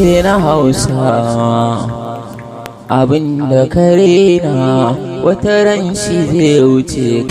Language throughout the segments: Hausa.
Na Hausawa, abin da ka rena wata ran shi zai wuce.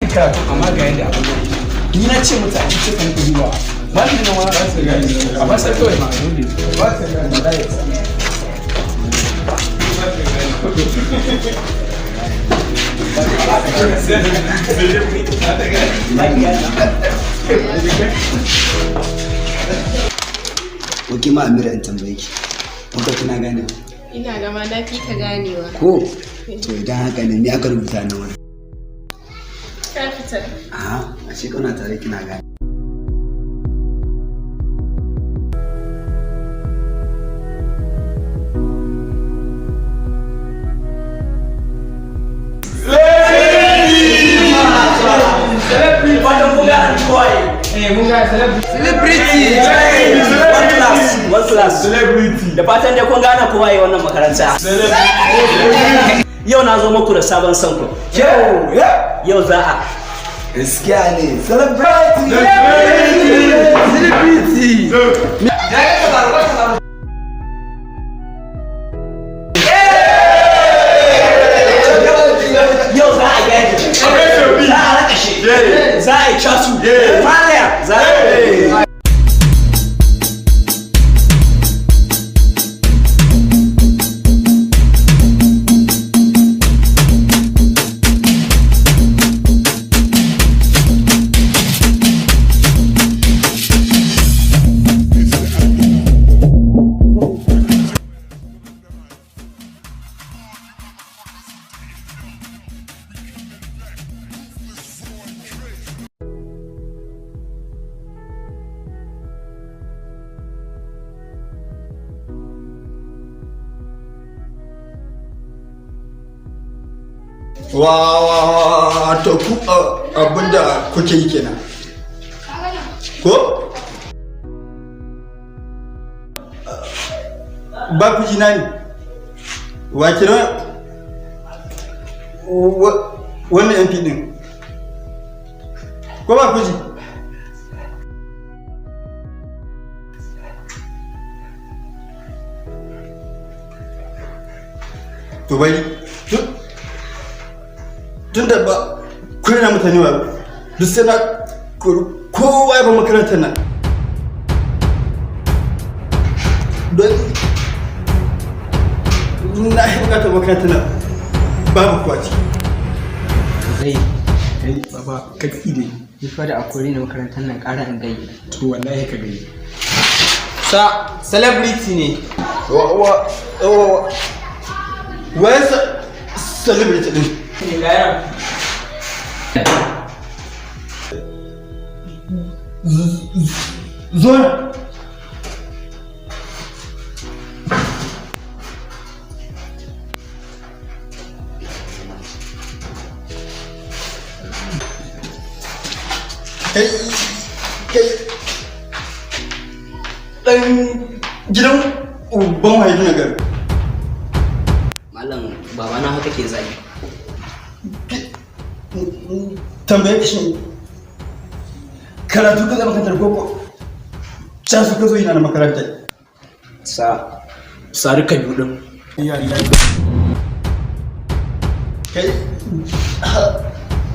Karatu, amma ga yadda abin yake. Ni na ce mata a cikin kan duba malamin nan, wani ba su gani, amma sai kawai ma ba su gani wallahi. Ok ma Amira, in tambaye ki. Kuka kina gane? Ina gama na fi ka ganewa. Ko? To, idan haka ne, me aka rubuta na wani? Capital. A ashe kana tare kina gane. Celebrity! One class, one class. Celebrity. Da fatan dai kun gane kowa yi wannan makaranta. Yau na zo muku da sabon sanku. Yau za a. Gaskiya ne. Celebrity! Celebrity! Yau za a gaji. Za a rakashe. Za a yi casu. Za a yi. Wa to, ku abinda kuke yi kenan ko ba ku ji na ne? Wa kira wannan MP din, ko ba ku ji? To bari, tun da ba kuna mutane ba, duk sai na kori kowa ya ba makarantar nan, don na yi bukatar makarantar nan babu kwaci. Kai kai baba, kaki dai. Ni fa da akwai na makarantar nan ƙara in gai. To, wallahi ka gani. Sa celebrity ne. Wa wa wa wa celebrity din? Ga. Zo nan. Kai, kai, ɗan gidan uban waye na gari? Malam, babana haka ke zagi. Tambaye shi, karatu ka zama makarantar koko ca su ka zo yana na makarantar? Sa sa duka biyu din. Kai,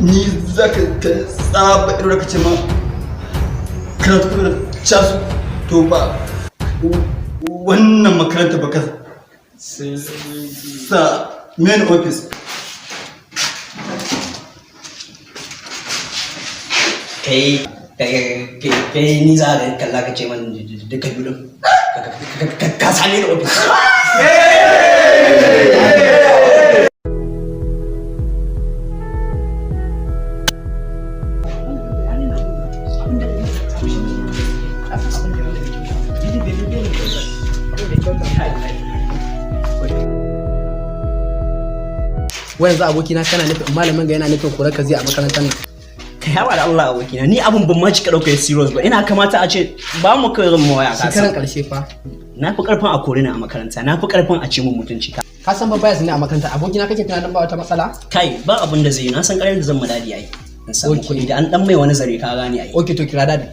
ni za ka ta tsaba ido da ka ce ma karatu ka ca su? To, ba wannan makaranta ba, ka sa main office. Kai, kai, kai, ni za ka kalla ka ce man duka biyu din? Ka same ni office. Wai yanzu abokina, kana nufin malamin ga yana nufin korar ka zai a makarantar nan? Kai, hawa da Allah abokina, ni abun ban ma cika ɗaukar serious ba. Ina kamata a ce ba mu kai zan waya ka Shekaran san. karshe fa. Na fi karfin a kore ni a makaranta, na fi karfin a ce mun mutunci. Ka san ba bias ne a makaranta, abokina, kake tunanin ba wata matsala? Kai, ba abun da zai yi. Na san ƙarar da zan ma daddy ai in samu Okay. kuɗi da an dan mai wani zare, ka gane ai. Okay, to kira daddy.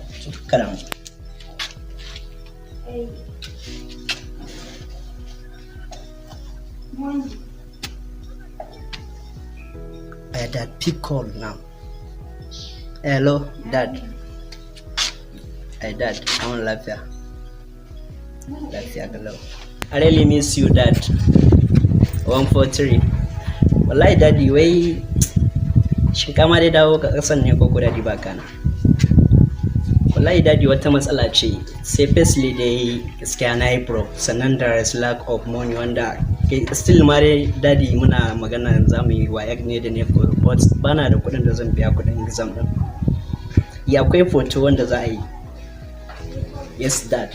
Kada mu. Hey. Mommy. Dad, pick call now. Hello, Dad. Hey, Dad, I'm lafiya. Lafiya kalau. I really miss you, Dad. 143. Wallahi, Daddy, wai shin kama dai dawo ka kasan ne ko ko Daddy ba kana? Wallahi Daddy, wata matsala ce. Sai firstly dai gaskiya na yi broke, sannan there is lack of money, wanda still ma dai Daddy muna magana za mu yi WAEC ne da ne, but bana da kuɗin da zan biya kuɗin exam din. Ya akwai foto wanda za a yi. Yes, Dad.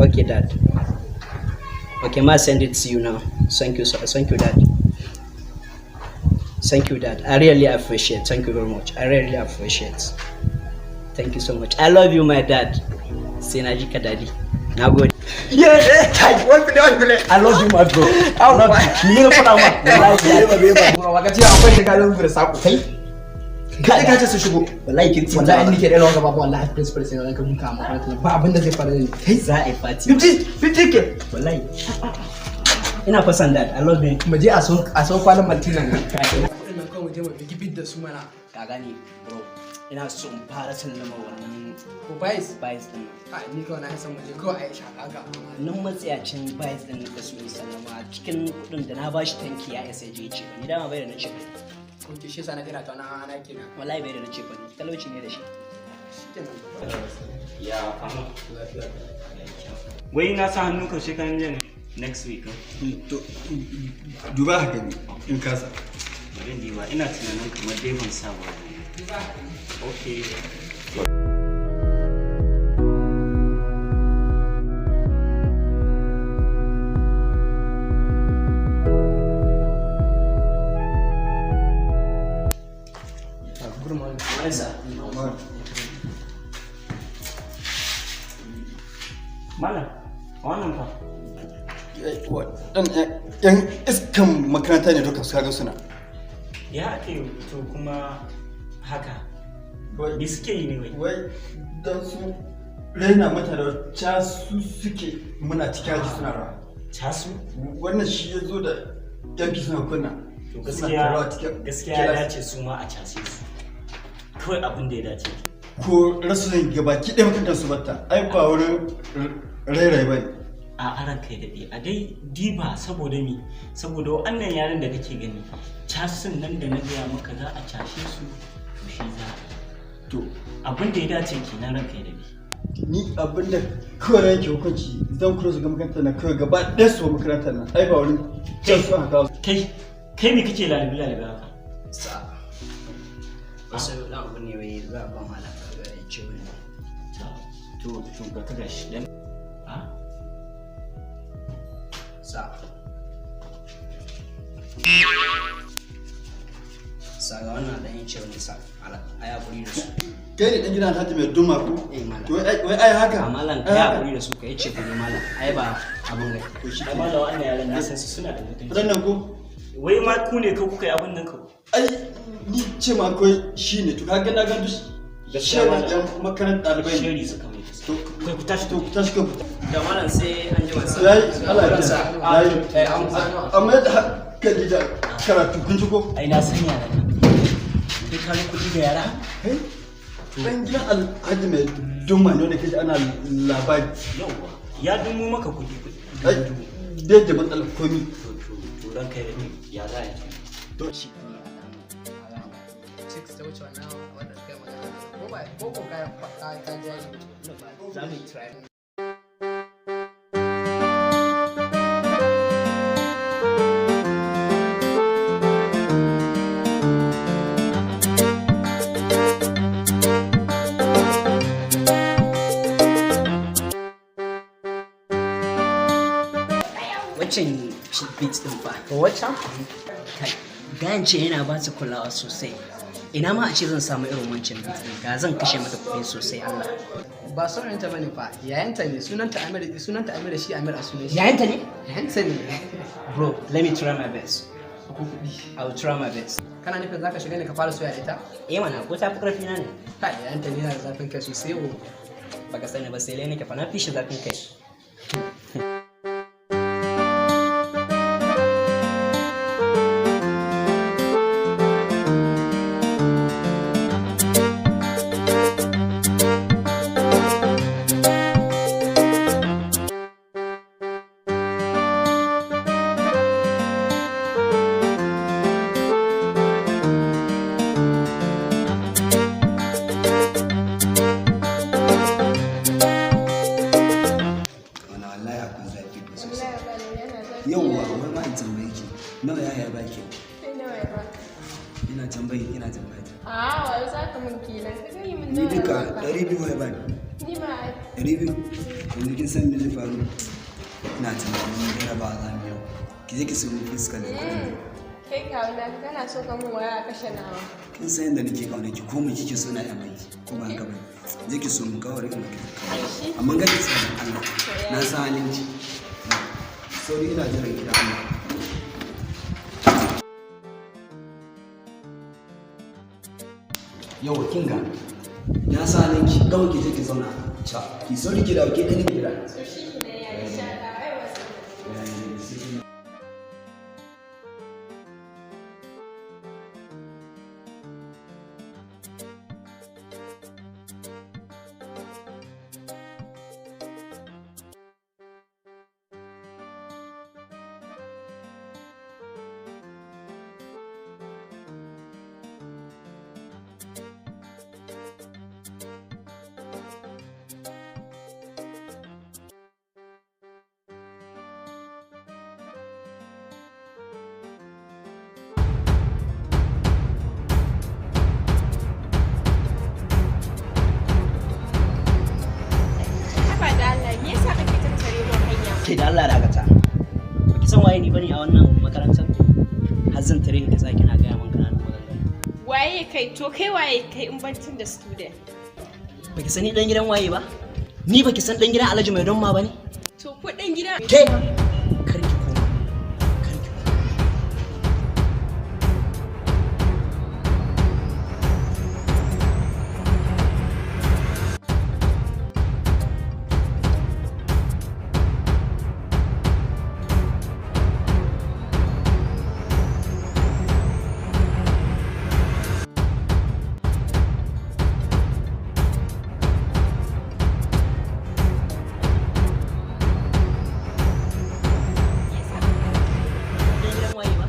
Okay, Dad. Okay, ma send it to you now. Thank you, sir. Thank you, Dad. Thank you, Dad. I really appreciate. Thank you very much. I really appreciate. Thank you so much. I love you, my dad. Sai na ji ka, Daddy. Na gode. Yeah, kai, one play, one play. I love you, my bro. I love you. Ni ne faɗa ma. Wallahi. Wa ka ce akwai shiga lungu da sako? Kai. Kai, ka ce su shigo. Wallahi kin Wallahi in nike da rawan gaba, wallahi principal sai na ka duka a makarantar nan. Ba abin da zai faru da ni. Kai, za a yi fati. 50, 50 ke. Wallahi. Ina fasan, Dad. I love you. Mu je a so kwalin Maltina nan. Kuɗin nan kawai mu je mu bigi bid da su mana. Ka gane, bro. Ina so in fara sallama wannan Ko vice? Vice din nan. Kai, ni kawai na san mu je kawai a yi shaka ga. Nan matsiyacin vice din da su yi sallama cikin kudin da na bashi tanki ya isa je ce ni dama bai da na ce. Ok, shi yasa na kira ta na ana kenan. Wallahi bai da na ce ba, talauci ne da shi. Shikenan. Ya fama. Wai na sa hannu ka shekaran jiya ne, next week, huh? To, duba ka gani in kasa. Bari in diba, ina tunanin kamar dai ban sa ba. Okay. Wani sa. Malam, wannan fa. Yan iskan makaranta ne duka, su kaga suna. Ya ake rubutu kuma haka? Me suke yi ne wai? Wai don su raina mata da casu suke, muna cikin aji suna rawa. Casu? Wannan shi ya zo da yanki suna kunna. To, Suna rawa gaskiya cikin gaskiya ya class. dace su ma a case su. Kawai abin da ya dace. Ko rasu zan gaba ki ɗaya makarantar su batta, ai ba wurin rairaye ba ne. A aran kai daɗe a dai diba, saboda mi, saboda wannan yaran da kake gani casun nan da na gaya maka za a cashe su, to shi za a yi. To, abin da ya dace kenan, ranka ya daɗe. Ni abin da kawai na yanke hukunci, zan kula su ga makarantar nan kawai gaba ɗaya su ba makarantar nan, ai ba wurin can su aka kawo su. Kai, kai, me kake lalibi lalibi haka? Sa. Wasu ɗan abu ne wai za a ba malam ka ga ya ce wani. To ga ka gashi dan a Sa. Sa ga wannan ɗan ya ce wani sa. Malam, ai hakuri da su. Kai ne dan gidan Alhaji mai duma ko? Eh malam. To wai ai haka. A malam ka yi hakuri da su ka yi ce ne malam. Ai ba abun gai. To shi ai malam, wannan yaran na san su suna da mutunci. Wadannan ko? Wai ma ku ne ka kuka yi abin nan ka? Ai ni ce ma kai shine, to kaga na ga duk Gaskiya shirin malam. yan makarantar ɗalibai ne. Sheri suka mai. To kai ku tashi. To ku tashi ka ku. Da malam sai an jima sa. Yayi Allah ya Sa. kiyaye. Yayi. Amma yadda hankali da karatu, kun ji ko? Ai na san yaran nan, kai ka kuɗi da yara. Kai dan gidan Alhaji mai duma ne wanda kaji ana labari. Yauwa, ya dumo maka kuɗi kuɗi. Ai dai da matsalar komi. To ranka ya daɗe, ya za a yi? To Chicks ta wuce wannan wanda suka yi magana. Ko ba ko ka ji yayi. Za mu yi try. Waccan beat din fa. Waccan? Kai, gayan ce yana ba ta kulawa sosai. Ina ma a ce zan samu irin wancan beat din, ga zan kashe mata kuɗi sosai Allah. Ba saurayinta bane fa, yayanta ne, sunanta Amir, sunanta Amir, shi Amir a sunan shi. Yayanta ne? Yayanta ne. Bro, let me try my best. Ko kuɗi. I will try my best. Kana nufin zaka shiga ne ka fara soya da ita? Eh mana, ko ta fi ƙarfi na ne? Kai, yayanta ne yana da zafin kai sosai o. Baka sani ba, sai lai nake fa na fi shi zafin kai. Wani wallahi akwai zafi fa sosai. Wallahi malam yana zafi. Yauwa, wai ma in tambaye ki, nawa yaya ya baki? Kai nawa ya baka? Ina tambayi, ina tambaya ta. A wayo za ka mun kenan. Ka gani mun Ni nawa ya duka baka. 200 ya bani. Ni ma ai. 200. Yanzu kin san me zai faru? Ina tunanin jarabawa za mu yau. Ki je ki siyo min fuskar da kuɗin. Kai kawuna kana so ka mun waya a kashe nawa. Kin san yadda nake kauna ki, ko me kike so na yi maki, ko ba haka bane? Je ki so mu kawai in maki. Amma ga ki tsaya Allah. Na san halin ki. Sauri, ina jiran ki da Allah. Yau kin ga na san halin ki, kawai ki je ki zauna. Ca, ki sauri ki dawo, ke ɗan gida. To shi kenan ya insha Allah ai wasu. Haba da Allah, me yasa kake tattare mun hanya? Ke da Allah dakata. Baki san waye ni bane a wannan makarantar? Har zan tare ki tsaki kina gaya min kananan maganganu. Waye kai? To kai waye kai in bancin da student? Baki sani dan gidan waye ba? Ni baki san dan gidan Alhaji Mai Don ma bane? To ko dan gida Ke kar ki koma. Kar ki koma. Dan gidan waye ba?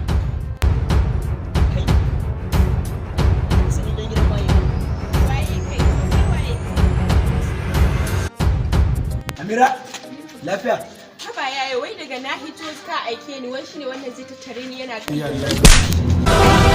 Kai. Baki sani dan gidan waye ba? Waye kai? To kai waye kai? Amira, lafiya? Haba yaya, wai daga na hito ka aike ni, wai shine wannan zai tattare ni yana kai.